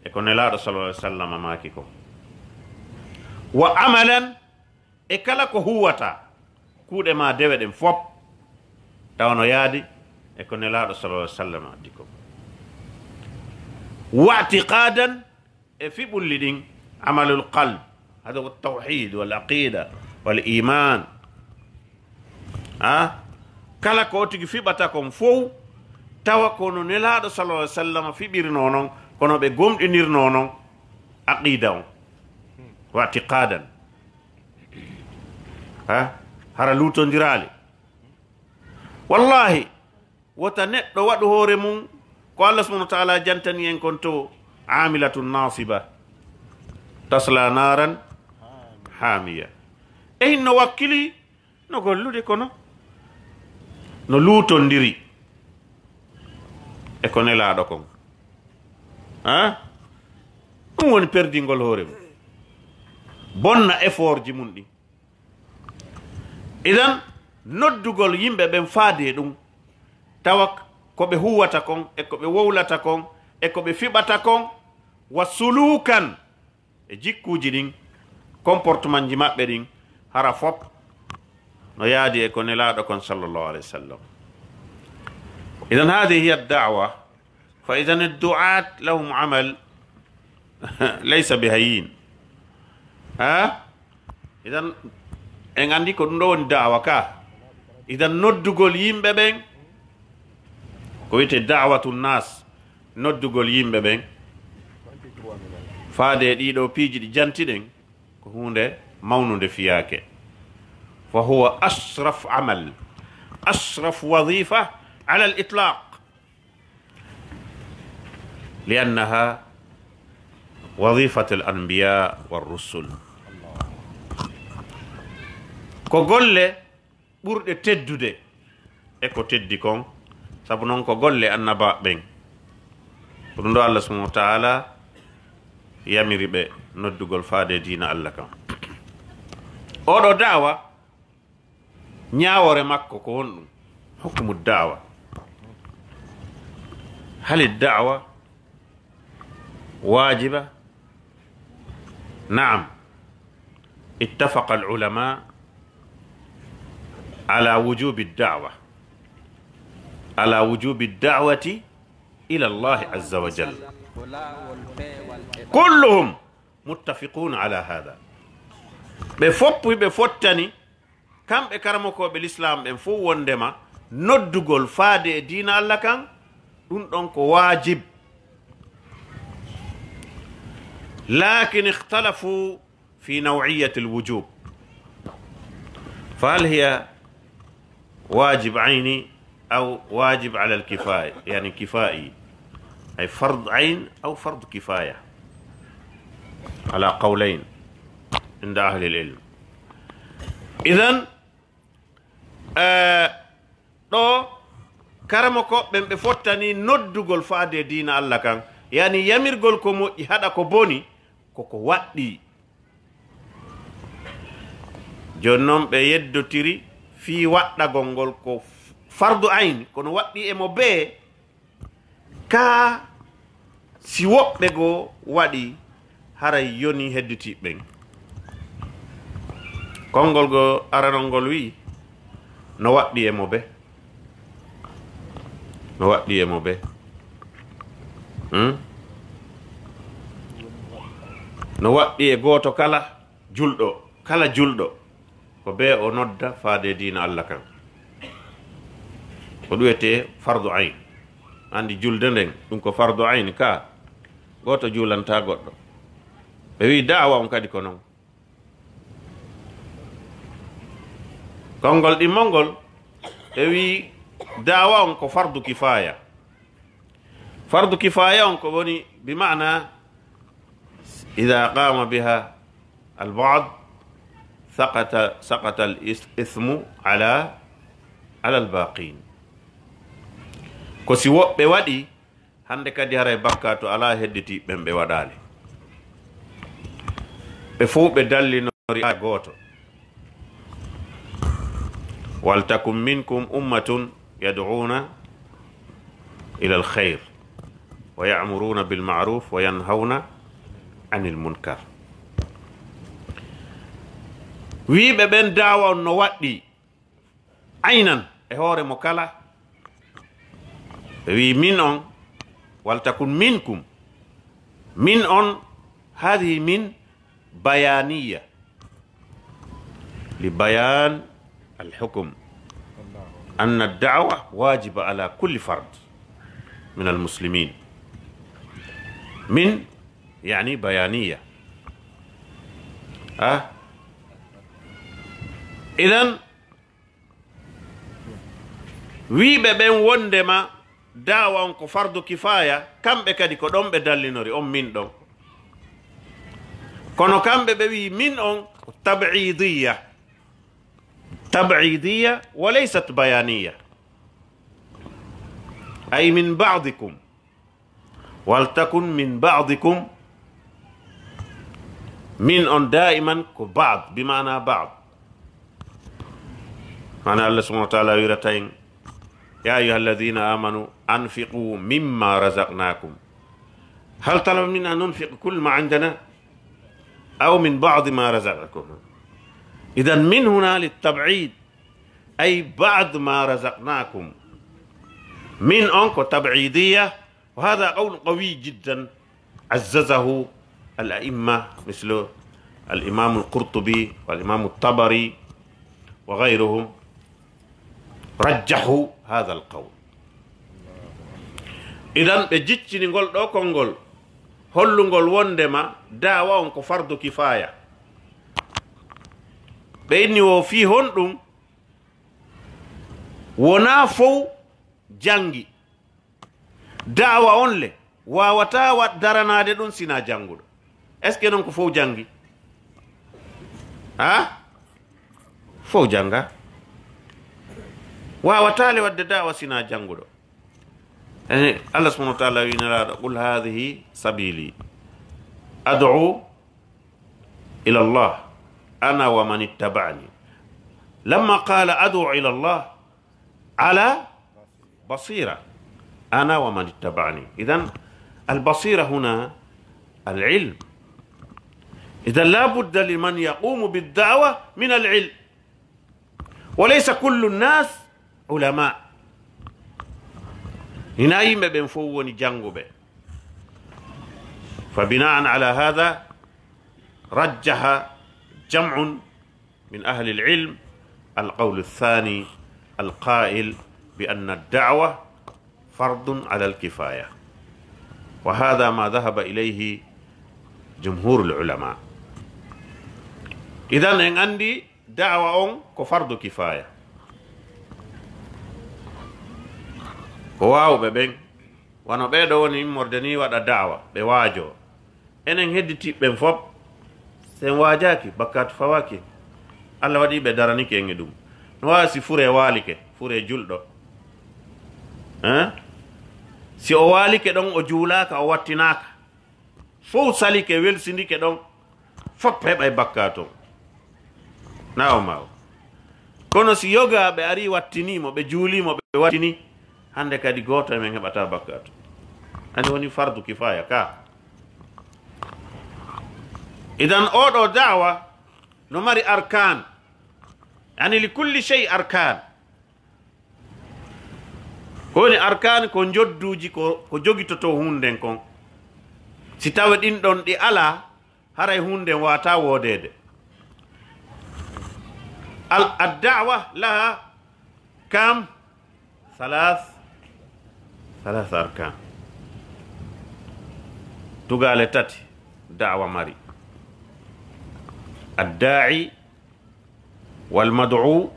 e ko Nelaaɗo sallallahu alaihi wa sallam maaki ko. Wa amalan, e kala ko huwata, kuuɗe maa dewe ɗen fop, tawa no yaadi e ko Nelaaɗo sallallahu alaihi wa sallam addi ko. Wa i'tiqadan, e fiɓulli ɗin, amalul qalb, hada wa tawhid wal aqida wal iman. A? Kala ko o tigi fiɓata kon fow, tawa ko no Nelaaɗo sallallahu alaihi wa sallam fiɓirnoo non, kono ɓe gomɗinirnoo non aqida on. Wa i'tiqadan. Ha? Hara luutondiraali. Wallahi, wota neɗɗo waɗu hoore mum ko Allah subhanahu wa ta'ala jantani en kon to, amilatun nasiba, tasla naran hamiya. E hinno wakkili no gollude kono no luutondiri e ko Nelaaɗo kon. Ha? Ɗum woni perdingol hoore mum. Bonna effort ji mum ɗin. Idan, noddugol yimɓe ɓen faade e ɗum, tawa ko ɓe huwata kon, e ko ɓe wowlata kon, e ko ɓe fiɓata kon, wa sulukan, e jikkuuji ɗin, comportement ji maɓɓe ɗin, hara fop no yaadi e ko Nelaaɗo kon sallallahu alaihi wa sallam. Idan, hadihi hiya da'wa. Fa idan ad-du'at lahum amal laysa bi hayyin. Ha? Idan, en andi ko ɗum ɗo woni da'wa ka. Idan, noddugol yimɓe ɓen, ko wiyete da'watu nas, noddugol yimɓe ɓen faade e ɗiɗo piiji ɗi jantiɗen, ko huunde mawnunde fiyaake. Fa huwa ashraf amal, ashraf wazifa ala al itlaq. Li'annaha wazifatul anbiya war rusul. Ko golle ɓurɗe teddude e ko teddi kon, sabu non ko golle annabaaɓe ɓen. Ko ɗum ɗo Allah subhanahu wa ta'ala yamiri ɓe noddugol faade diina Allah kan. Oɗo da'wa, ñaawoore makko ko honɗum? Hukmu da'wa. Hali da'wa wajiba? Na'am. Ittafaqa al-ulama ala wujubi da'wa. Ala wujubi da'wati إلى الله عز وجل. كلهم متفقون على هذا. Ɓe fof ɓe fottani, kamɓe karamokooɓe lislaam ɓen fof, wonndema noddugol faade e diina Allah kan, ɗum ɗon ko waajib. لكن اختلفوا في نوعية الوجوب، فهل هي واجب عيني أو واجب على الكفاية، يعني كفائي، أي فرض عين أو فرض كفاية، على قولين عند أهل العلم. إذن، eh, ɗo karamokooɓe ɓen ɓe fottani noddugol faade diina Allah kan, yani yamirgol ko moƴƴi, haɗa ko boni, koko waɗɗii. Jooni noon ɓe yeddotiri fii waɗɗagol ngol ko fardu ayni, kono waɗɗii e mo bee, kaa si woɓɓe goo waɗi, haray yonii hedditiiɓe ɓen. Konngol goo aranol ngol wi'i, no waɗɗii e mo bee. No waɗɗii e mo bee. Hmm? No waɗɗii e gooto kala julɗo, kala julɗo, ko bee o nodda faade e diina Allah kan. Ko ɗum wiyetee fardu ayn. Anndi julde nden, ɗum ko fardu ayn ka, gooto juulantaa goɗɗo. Ɓe wi'i da'wa on kadi ko non. Konngol ɗimmol ngol, ɓe wi'i da'wa on ko fardu kifaya. Fardu kifaya on ko woni, bi ma'na, idha qama biha al-ba'd, saqata, saqata al-is-, ithmu ala, ala al-baqin. Ko si woɓɓe waɗi, hannde kadi haray bakkaatu alaa hedditiiɓe ɓen ɓe waɗaali. Ɓe fow ɓe dallinori aaya gooto. Wal takun minkum ummatun yad'una ila al khayr wa ya'muruna bil ma'ruf wa yanhawna anil munkar. Wiiɓe ɓen da'wa on no waɗɗii aynan e hoore mo kala. Ɓe wi'i min on, wal takun minkum. Min on, hadhihi min bayaniya. Li bayan al hukm. Anna ad-da'wa wajiba ala kulli fard min al muslimin. Min, yani bayaniya. Ah? Idan, wiiɓe ɓen wondema da'wa on ko fardu kifaya, kamɓe kadi ko ɗon ɓe dallinori on min ɗon. Kono kamɓe ɓe wi'i min on ko tab'idiyya. Tab'idiyya wa laysat bayaniyya. Ay min ba'dikum. Wal takun min ba'dikum. Min on daiman ko ba'd, bi ma'na ba'd. Maana Allah subhanahu wa ta'ala wirata en, ya ayyuha alladhina amanu anfiqu mimma razaqnakum. Hal talaba minna an nunfiq kull ma indana aw min ba'd ma razaqakum? Idan min huna lit tab'id, ay ba'd ma razaqnakum. Min on ko tab'idiyya, وهذا قول قوي جدا عززه الأئمة مثل الإمام القرطبي والإمام الطبري وغيرهم رجحوا هذا القول. Idan ɓe jiccini ngol ɗoo konngol hollungol wondema da'wa on ko fardu kifaya. Ɓe inni wo fii honɗum? Wonaa fow janngi. Da'wa on le, waawataa wa-, daranaade ɗum sinaa jannguɗo. Est-ce que non ko fow janngi? Ha? Fow jannga. Waawataa le waɗde da'wa sinaa jannguɗo. Eh, Allah subhanahu wa ta'ala wi'i Nelaaɗo, "Qul hadhihi sabili ad'u ila Allah, ana wa man ittaba'ani." Lamma qala, "Ad'u ila Allah ala basira, ana wa man ittaba'ani." Idhan, al basira huna al ilm. Idhan, la budda liman yaqumu bid da'wa min al ilm. Wa laysa kullu nas ulama. Hina yimɓe ɓen fow woni jannguɓe. Fa bina'an ala hadha, rajjaha jam'un min ahli al-ilm al-qawl ath-thani al-qa'il bi anna ad-da'wa fardun ala al-kifaya. Wa hadha ma dhahaba ilayhi jumhur al-ulama. Idan en anndi da'wa on ko fardu kifaya. Ko waawɓe ɓen, wano ɓee ɗoo woni immorde ni waɗa da'wa, ɓe waajo. Enen hedditiiɓe ɓen fop, si en waajaaki, bakkaatu fawaaki. Allah waɗi ɓe daranike en e ɗum. No waawi si fure waalike, fure julɗo. Hein? Si o waalike ɗon, o juulaaka, o wattinaaka. Fow salike, welsindike ɗon, fop heɓay bakkaatu. Naaw maaw. Kono si yogaaɓe ari wattini mo, ɓe juuli mo, ɓe wattini, hannde kadi gooto e men heɓata bakkaatu. Ani woni fardu kifaya ka. Idan oɗo da'wa no mari arkan. Ani li kulli shay arkan. Ko woni arkan ko njodduuji ko, ko jogitotoo huunden kon. Si tawa ɗin ɗon ɗi alaa, haray huunden waataa woodeede. Al-, ad-da'wa laha kam? Thalath, thalath arkan. Tugaale tati da'wa mari. Ad-da'i wal mad'u,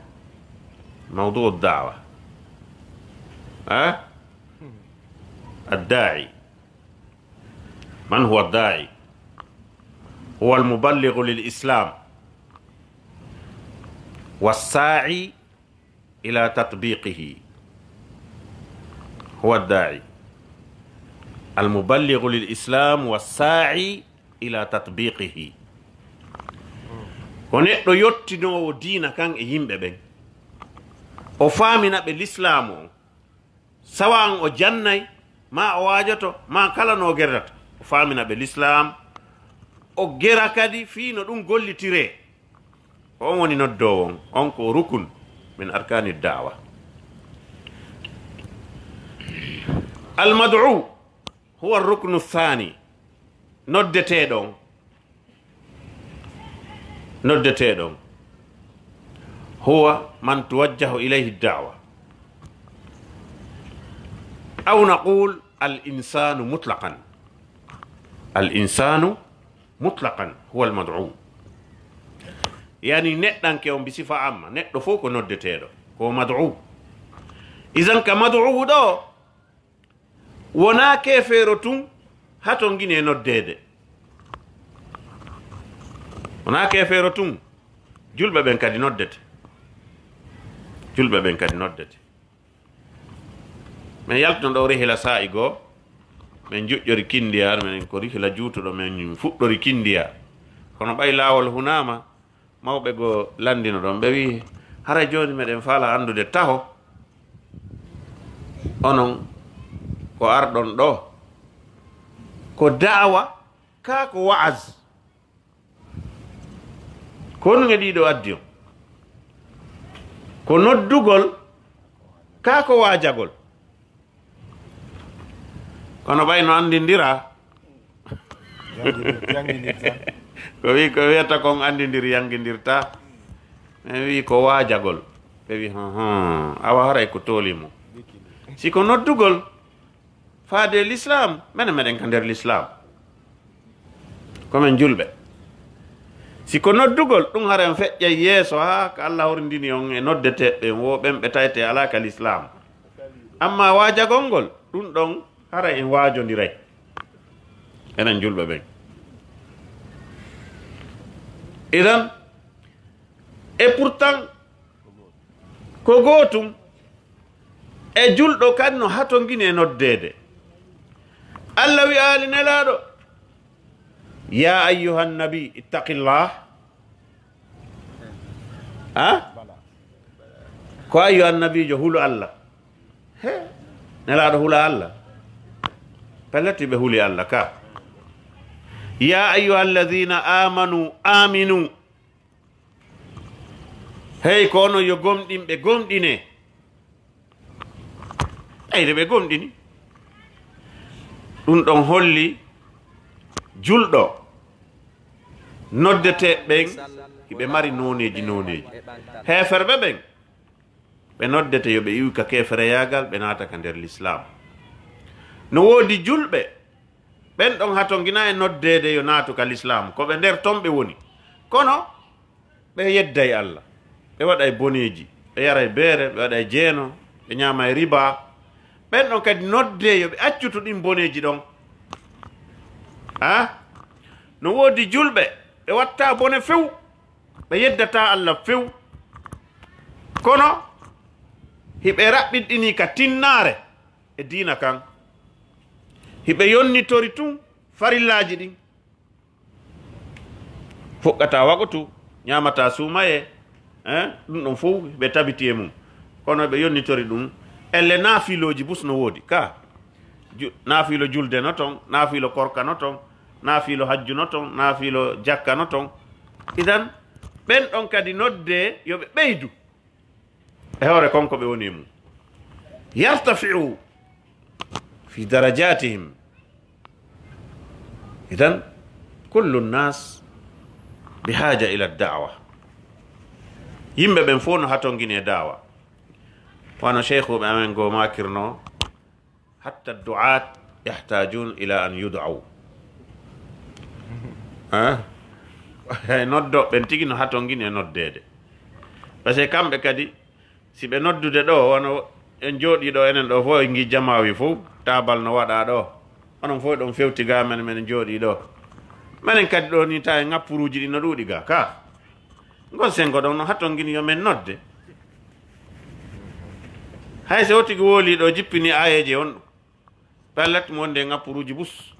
mawdu'u ad-da'wa. Ha? Ad-da'i. Man huwa ad-da'i? Huwa al-muballighu lil Islam was-sa'i ila tatbiqihi. Huwa ad-da'i al-muballighu lil Islam was-sa'i ila tatbiqihi. Ko neɗɗo yottinoowo diina kan e yimɓe ɓen. O faamina ɓe lislaamu on. Sawa'an o jannay, maa o waajoto, maa kala no o gerdata. O faamina ɓe lislaam, o gera kadi fii no ɗum gollitiree. Ko on woni noddoowo on, on ko rukun min arkani da'wa. Al-mad'u huwa ar-ruknu thani, noddeteeɗo on. Noddeteeɗo on, huwa man tuwajjahu ilayhi da'wa. Aw naqul al-insanu mutlaqan. Al-insanu mutlaqan huwa al-mad'u. Yani neɗɗanke on bi sifa amma, neɗɗo fow ko noddeteeɗo, ko mad'u. Idan ka mad'u ɗo, wonaa keefeero tun hatongini e noddeede. Wonaa keefeero tun. Julɓe ɓen kadi noddete. Julɓe ɓen kadi noddete. Min yaltino ɗo rihila saa'i goo. Min juƴƴori Kindiya, minen ko rihila juutuɗo, min fuɗɗori Kindiya. Kono ɓay laawol hunaama, mawɓe goo lanndino ɗon, ɓe wi'i, "Haray jooni meɗen faala anndude taho, onon ko arɗon ɗo, ko da'awa kaa ko wa'az? Ko honɗun e ɗiɗo addi on? Ko noddugol kaa ko waajagol?" Kono ɓay no anndindira. Yangindir-, yangindirta. Ko wi-, ko wiyata kon anndindir, yangindirta. Ɓe wi ko waajagol. Ɓe wi, "Hum, hum, awa haray ko tooli mo." Si ko noddugol faade lislaam, menen meɗen ka nder lislaam. Ko men julɓe. Si ko noddugol, ɗum haray on feƴƴay yeeso haa ka Allah horindini on e noddeteeɓe ɓen, wo ɓen ɓe tawetee alaa ka lislaam. Amma waajagol ngol, ɗum ɗon haray en waajondiray. Enen julɓe ɓen. Idan, et pourtant, ko gootum e julɗo kadi no hatongini e noddeede. Allah wi'aali Nelaaɗo, "Ya ayyuhan nabi, ittaqillah." Ha? Ko ayyuhan nabiijo, hulu Allah. He? Nelaaɗo hula Allah? Pellet ɓe huli Allah ka. "Ya ayyuhallazina amanu, aminu." Hey, ko onon yo gomɗinɓe, gomɗinee. Ɓayde ɓe gomɗini. Ɗum ɗon holli julɗo, noddeteeɓe ɓen, hiɓe mari nooneeji nooneeji. Heeferɓe ɓen, ɓe noddete yo ɓe iwu ka keefereyaagal, ɓe naata ka nder lislaam. No woodi julɓe, ɓen ɗon hatongina e noddeede yo naatu ka lislaam, ko ɓe nder ton ɓe woni. Kono ɓe yedday Alla, ɓe waɗay boneeji, ɓe yaray beere, ɓe waɗay jeeno, ɓe ñaamay riba. Ɓen ɗon kadi noddee yo ɓe accutu ɗin boneeji ɗon. A? No woodi julɓe, ɓe watta bone few, ɓe yeddataa Alla few. Kono hiɓe raɓɓiɗɗinii ka tinnaare e diina kan. Hiɓe yonnitori tun farillaaji ɗin. Fuɗɗataa waqutu, ñaamataa suumayee, eh, ɗum ɗon fow ɓe tabiti e mum. Kono ɓe yonnitori ɗum. Elle naafilooji bus no woodi. Ka, ju-, naafilo julde no ton, naafilo korka no ton, naafilo hajju no ton, naafilo jakka no ton. Idan, ɓen ɗon kadi noddee yo ɓe ɓeydu. E hoore kon ko ɓe woni e mum. Yartafi'u fi darajatihim. Idan, kullu nnas bi haja ila da'wa. Yimɓe ɓen fof no hatongini e da'wa. Wano sheikhuɓe amen goo makirno, hatta du'at yahtajun ila an yud'aw. Hein? Noddo ɓen tigi no hatongini e noddeede. Parce que kamɓe kadi, si ɓe noddude ɗo, wano en jooɗii ɗo, enen ɗo fof en ngi jamaawi fof, taabal no waɗaa ɗo. Onon fof ɗon fewti ga men, men jooɗii ɗo. Menen kadi ɗo ni, ta e ŋappuruuji ɗi no ɗuuɗi ga. Ka. Ngon sengo ɗon no hatongini yo men nodde. Hay so o tigi wooli ɗo jippini aayeeje on ɗum. Pellet mo wonde e ŋappuruuji bus.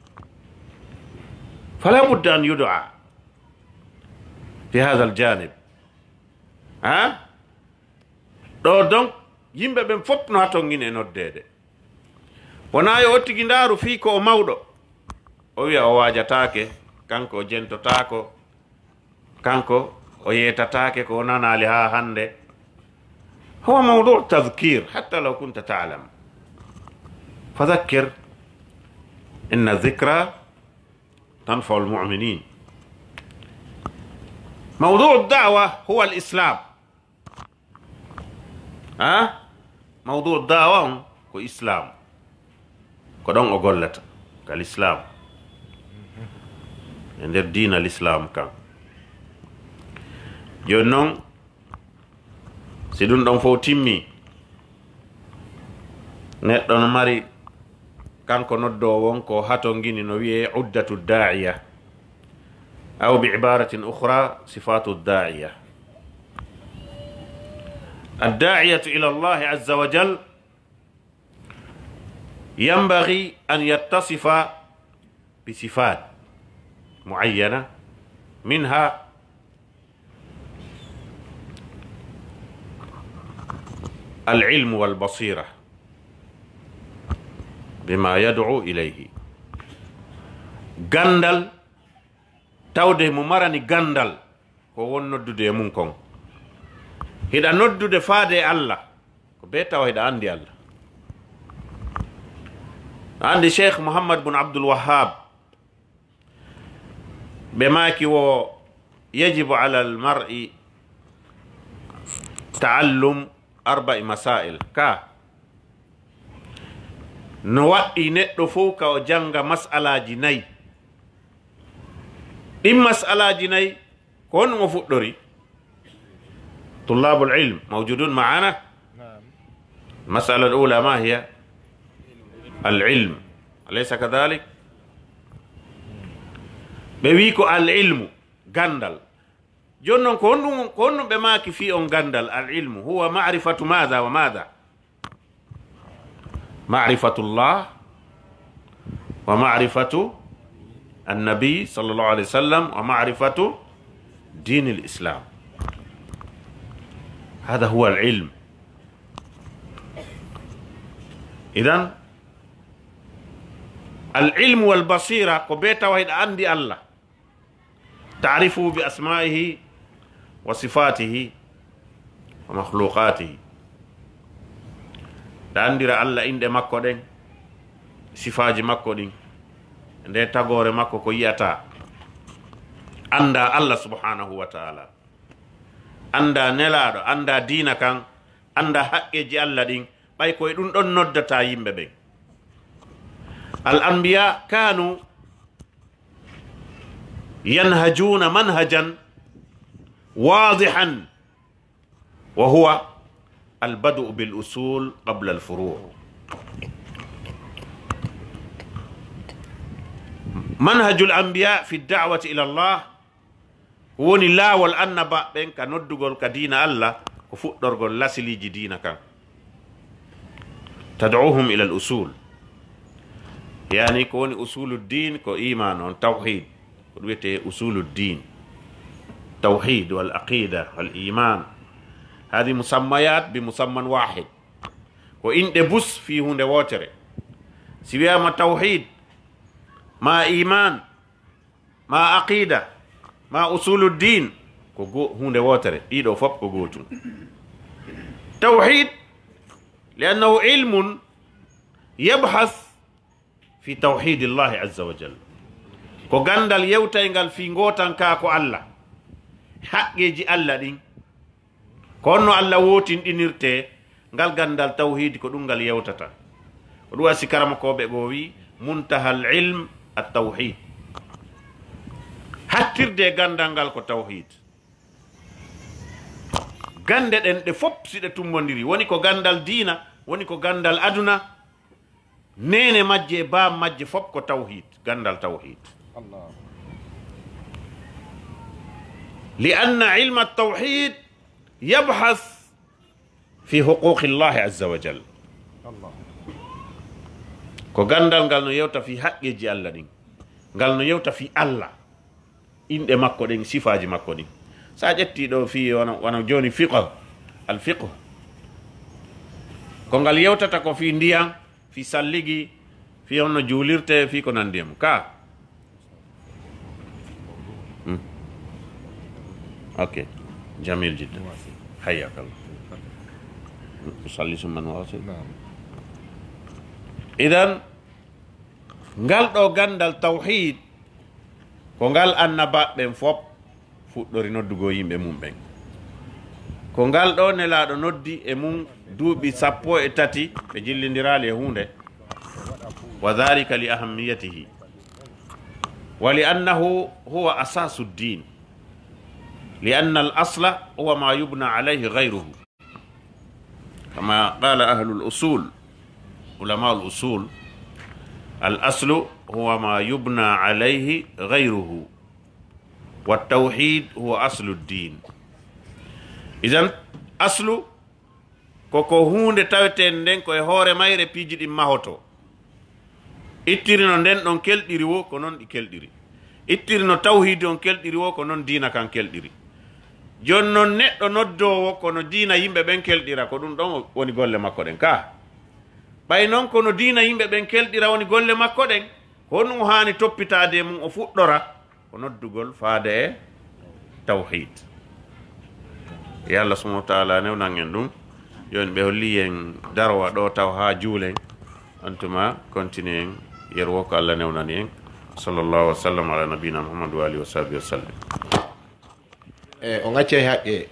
Fala budda an yudu'a fi hadha al janib. Ha? Ɗo donc, yimɓe ɓen fof no hatongini e noddeede. Wonaa yo o tigi ndaaru fii ko o mawɗo. O wiya o waajataake, kanko o jentotaako, kanko o yeetataake ko o nanaali haa hannde. Huwa mawduu tadhkir, hatta law kunta ta'lam. Fadhakkir, inna dhikra tanfa'ul mu'minin. Mawduu da'wa huwa al islam. Ha? Mawduu da'wa on ko islam. Ko ɗon o gollata, ka lislaam. E nder diina lislaam kan. Jooni non, si ɗum ɗon fof timmi, neɗɗo no mari, kanko noddoowo on ko hatongini no wiyee uddatu daa'iya, aw bi ibaratin ukhra, sifatu daa'iya. Ad-daa'iyatu ila Allahi azza wa jal, ينبغي أن يتصف بصفات معينة، منها العلم والبصيرة بما يدعو إليه. Ganndal, tawde mo marani ganndal ko won noddude e mum kon. Hiɗa noddude faade e Allah, ko bee tawa hiɗa anndi Allah. A anndi Cheikh Muhammad bun Abdul Wahhab, ɓe maaki wo, yajibu ala al mar'i ta'allum arba'i masail. Ka, no waɗɗii neɗɗo fof ka o jannga mas'alaaji nayi. Ɗin mas'alaaji nayi, ko honɗum o fuɗɗori? Tullabul ilm mawjudun ma'ana. Naam. Mas'ala al ula ma hiya? Al ilm. Alaysa kadhalik? Ɓe wi ko al ilmu, ganndal. Jooni non, ko honɗum, ko honɗum ɓe maaki fii on ganndal? Al ilmu huwa ma'rifatu madha wa madha? Ma'rifatullah wa ma'rifatu annabi sallallahu alayhi wa sallam wa ma'rifatu dinil islam. Hadha huwa al ilm. Idan, al ilmu wal basira ko bee tawa hiɗa anndi Allah. Ta'rifuhu bi asma'ihi wa sifatihi wa makhluqatihi. Ɗa anndira Allah inɗe makko ɗen, sifaaji makko ɗin. nde tagoore makko ko yi'ataa. Anndaa Allah subhanahu wa ta'ala. Anndaa nelaaɗo, anndaa diina kan, anndaa haqqeeji Allah ɗin, ɓay ko e ɗum ɗon noddataa yimɓe ɓen. Al anbiya kanu yanhajuna manhajan wadihan, wa huwa al badu bil usul qabla al furu. Manhajul anbiya fi da'wati ila Allah, ko woni laawol annabaaɓe ɓen ka noddugol ka diina Allah, ko fuɗɗorgol lasiliiji diina kan. Tad'uhum ila al usul. Yani ko woni usulu din, ko iman on, tawhid. Ko ɗum wiyetee usulu din. Tawhid wal aqida wal iman. Hadi musammayat bi musamman wahid. Ko inɗe bus fii huunde wootere. Si wiyaama tawhid, ma iman, ma aqida, ma usulu din, ko go-, huunde wootere. Ɗiɗo fof ko gootum. Tawhid, li annahu ilmun yabhas fi tawhidillahi azza wa jalla. Ko ganndal yewtayngal fii ngootankaaku Allah, haqqeeji Allah ɗin. Ko honno Allah wootinɗinirtee, ngal ganndal tawhiid ko ɗum ngal yewtata. Ko ɗum wasi karamokooɓe goo wi, muntahal ilm at tawhiid. Hattirde e ganndal ngal ko tawhiid. Gannde ɗen ɗe fof si ɗe tummbondiri, woni ko ganndal diina, woni ko ganndal aduna, neene majje e baam majje fof ko tawhiid, ganndal tawhiid. Allah. Li anna ilma tawhiid yabhas fi huquqi Llahi azza wa jal. Allah. Ko ganndal ngal no yewta fii haqqeeji Allah ɗin, ngal no yewta fii Allah, inɗe makko ɗen, sifaaji makko ɗin. So a ƴetti ɗo fii wano, wano jooni fiqh, al fiqh, ko ngal yewtata ko fii ndiyan, fii salligi, fii honno juulirte, fii ko nanndi e mum. Ka? Hmm. Ok. Jamil jiddan. Hayyakallah. Usalli summa nuwasil. Naam. Idan, ngal ɗo ganndal tawhiid, ko ngal annabaaɓe ɓen fof fuɗɗori noddugol yimɓe mum ɓen. Ko ngal ɗo Nelaaɗo noddi e mum duuɓi sappo e tati, ɓe jillindiraali e huunde. Wa dhalika li ahammiyatihi. Wa li annahu huwa asasu ddin. Li anna al asla huwa ma yubna alayhi ghayruhu. Kama qala ahlul usul, ulamaul usul, al aslu huwa ma yubna alayhi ghayruhu, wa tawhid huwa aslu ddin. Idan, aslu ko, ko huunde taweteende nden ko e hoore mayre piiji ɗin mahoto. Ittiri no nden ɗon kelɗiri woo, ko non ɗi kelɗiri. Ittiri no tawhiidi on kelɗiri woo, ko non diina kan kelɗiri. Jooni non neɗɗo noddoowo, ko no diina yimɓe ɓen kelɗira, ko ɗum ɗon woni golle makko ɗen. Ka? Ɓay non ko no diina yimɓe ɓen kelɗira woni golle makko ɗen, ko honɗum o haani toppitaade e mum, o fuɗɗora? Ko noddugol faade e tawhiid. Yo Allah subhanahu wa ta'ala newnan en ɗum. Yo en ɓe holli en darowa ɗo taw haa juulen. Antuma continue en, yer wo ko Allah newnani en. Sallallahu wa sallam ala nabiyina Muhammad wa alihi wa sahbihi wa sallam. E, on accay haqqe.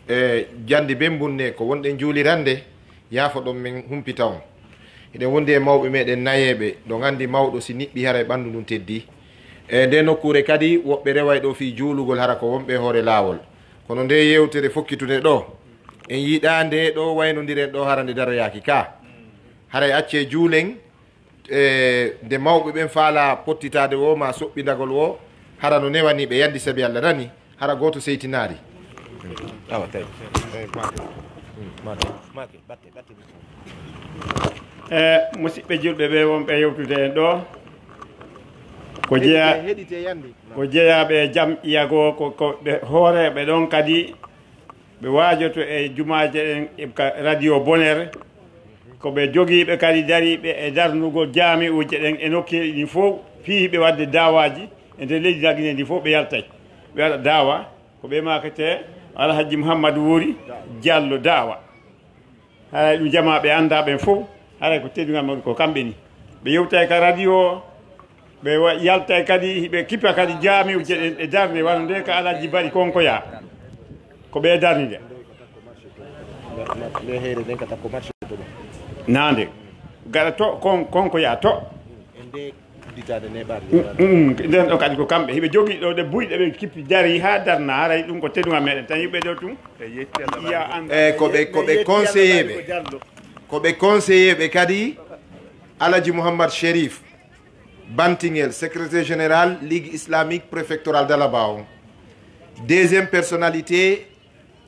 E, jannde bemmbunde ko wonɗen juulirande, yaafo ɗon men humpita on. Hiɗen wondi e mawɓe meɗen nayeeɓe, ɗo nganndi mawɗo si niɓɓi haray ɓanndu ndun teddii. E nde nokkuure kadi, woɓɓe reway ɗo fii juulugol hara ko wonɓe e hoore laawol. Kono nde yewtere fokkitude ɗo, en yiɗaa nde ɗo waynondiren ɗo hara nde daroyaaki ka. Haray accee juulen, e nde mawɓe ɓen faalaa pottitaade woo maa soɓɓindagol woo, hara no newani ɓe, yandi sabi Allah nani, hara gooto seytinaari. Awa, tawi. Tawi, maake. Hmm, maake. Maake, batte, batte. E, musiɓɓe julɓe ɓe wonɓe yewtude en ɗo, ko jeya-, heɗite yandi. Ko jeyaaɓe e jam'iya goo, ko, ko ɓe hooreeɓe ɗon kadi, ɓe waajoto e jumaaje ɗen, e ka radio Bonere, ko ɓe jogiiɓe kadi dariiɓe e darnugol jaami'uuje ɗen e nokkeeli ɗin fof, fii ɓe waɗde daawaaji e nder leydi Gine ndi fof, ɓe yaltay, ɓe waɗa daawa. Ko ɓe maaketee Alhaji Muhammadu Wuri Jallo Daawa. Haray ɗum jamaa ɓe anndaa ɓen fof, haray ko teddungal mawɗo ko kamɓe ni. Ɓe yewtay ka radio o, Ɓe wa-, yaltay kadi, ɓe kippa kadi jaamiwje ɗen e darnde wano nde ka Alhaji Bari Konkoya. Ko ɓe darni nde. Naande. Gara to, kon, Konkoya to. Mm, mm, nden ɗo kadi ko kamɓe. Hiɓe jogii ɗo ɗe buyɗe ɓe kippi dari haa darna. Haray ɗum ko teddungal meɗen tan. Yiɓɓe ɗo tun. Ya an-, e ko ɓe, ko ɓe conseiller ɓe. Ko ɓe conseiller ɓe kadi Alhaji Mouhammad Sherif. Bantingel, secrétaire général Ligue islamique préfectorale d'Alaba on. Deuxième personnalité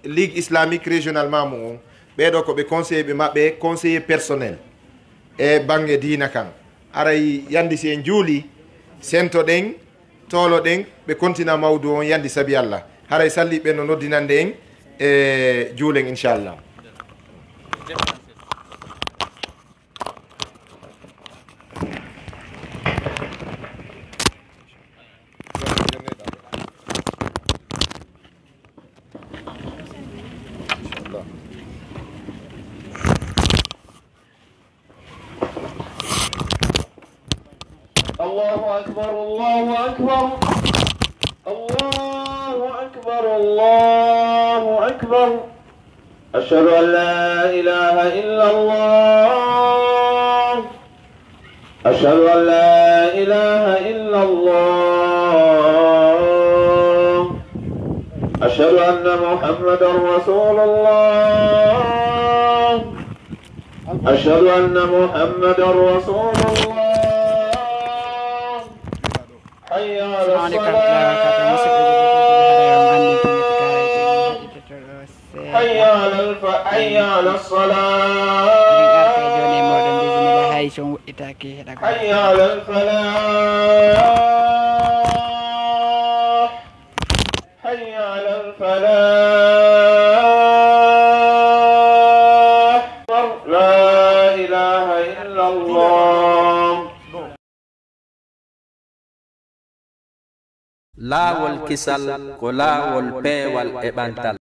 Ligue islamique régionale Mamou on. Ɓeeɗo ko ɓe conseiller ɓe maɓɓe, conseiller personnel e bannge diina kan. Haray yandi si en juuli, sento ɗen, toolo ɗen, ɓe kontina mawdu on yandi sabi Allah. Haray salli ɓe no noddinande en e juulen, inchallah. الله أكبر، الله أكبر، الله أكبر، الله أكبر. أشهد أن لا إله إلا الله. أشهد أن لا إله إلا الله. أشهد أن محمدا رسول الله. أشهد أن محمدا رسول الله. حي على الصلاة. حي على الف-، حي على الصلاة. حي على الفلاح. حي على الفلاح. لا إله إلا الله. Laawol kisal ko laawol peewal e ɓantal.